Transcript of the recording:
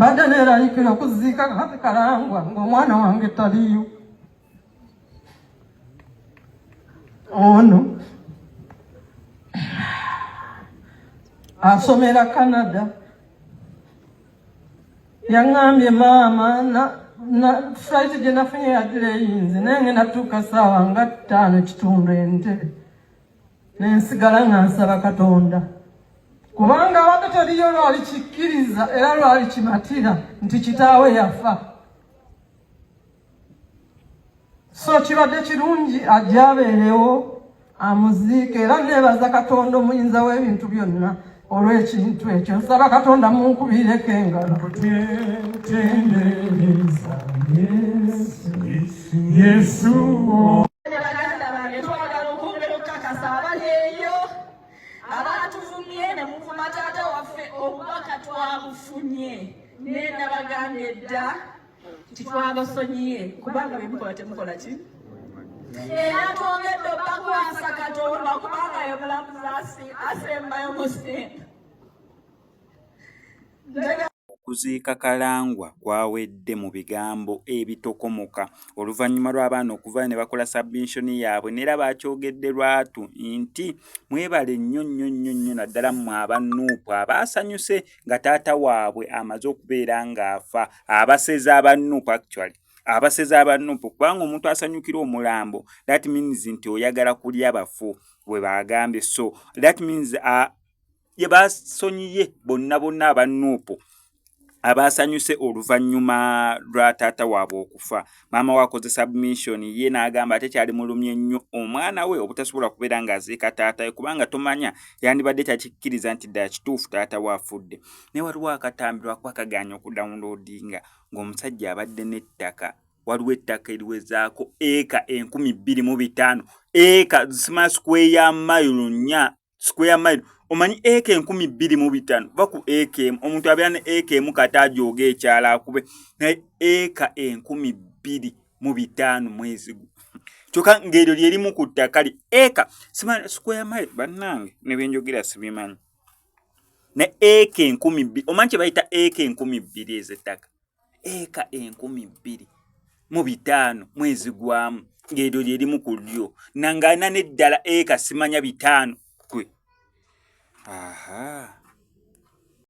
Mbadde neeraliikira okuziika kati Kalangwa ng'omwana wange taliyo. Ono asomera Canada, yaŋŋambye maama na flight gye nafunye yadireyinze, naye ngenda tuuka ssaawa nga 5:15 Entebbe, nensigala nga nsaba Katonda, kubanga abadde teriyo lwali kikkiriza era lwali kimatira nti kitaawe yafa. So kibadde kirungi ajja abeerewo amuziike, era neebaza Katonda omuyinza w'ebintu byonna olw'ekintu ekyo. Nsaba Katonda munkubireko engalo. Tendereza Yesu, Yesu. Baganda bange, twagala okwongera okukakasa abali eyo abatuvumye ne muvuma taata waffe, obubaka twabufunye, naye nabagambye edda nti twabasonyiye, kubanga byemukola temukola ki, era twongedde obakwasa Katonda, kubanga ye mulamuzi asembayo musinga. Okuziika Kalangwa kwawedde mu bigambo ebitokomoka oluvannyuma lw'abaana okuvaayo ne bakola submission yaabwe, n'era baakyogedde lwatu nti mwebale nnyo nnyo nnyo nnyo, naddala mmwe aba NUP abaasanyuse nga taata waabwe amaze okubeera ng'afa. Abasezi aba NUP, actually abasezi aba NUP, kubanga omuntu asanyukira omulambo, that means nti oyagala kulya bafu, bwe bagambye. So that means ye basonyiye bonna bonna aba NUP abasanyuse oluvannyuma lwa taata waabwe okufa. Maama we akoze submission ye n'agamba ate kyali mulumye nnyo omwana we obutasobola kubeera ng'aziika taata we, kubanga tomanya yandibadde takikkiriza nti ddala kituufu taata we afudde. Naye waliwo akatambi, lwakuba kagaanye okudownloadinga, ng'omusajja abadde n'ettaka. Waliwo ettaka eriwezaako eka 2500, eka zisima square mile 4, square mile. Omanyi eka 2500? Va ku eka emu, omuntu abeera ne eka emu kati ajooga ekyalo akube, naye eka 2500 mwezi gu kyokka ng'eryo lyerimu ku ttaka li eka simanyi square mile. Bannange, ne byenjogera sibimanyi, ne eka 2000, omanyi kye bayita eka 2000 ez'ettaka? Eka 2500 mwezi gwamu, ng'eryo lyerimu ku lyo, nang'alina n'eddala eka simanya bitaano gwe aha.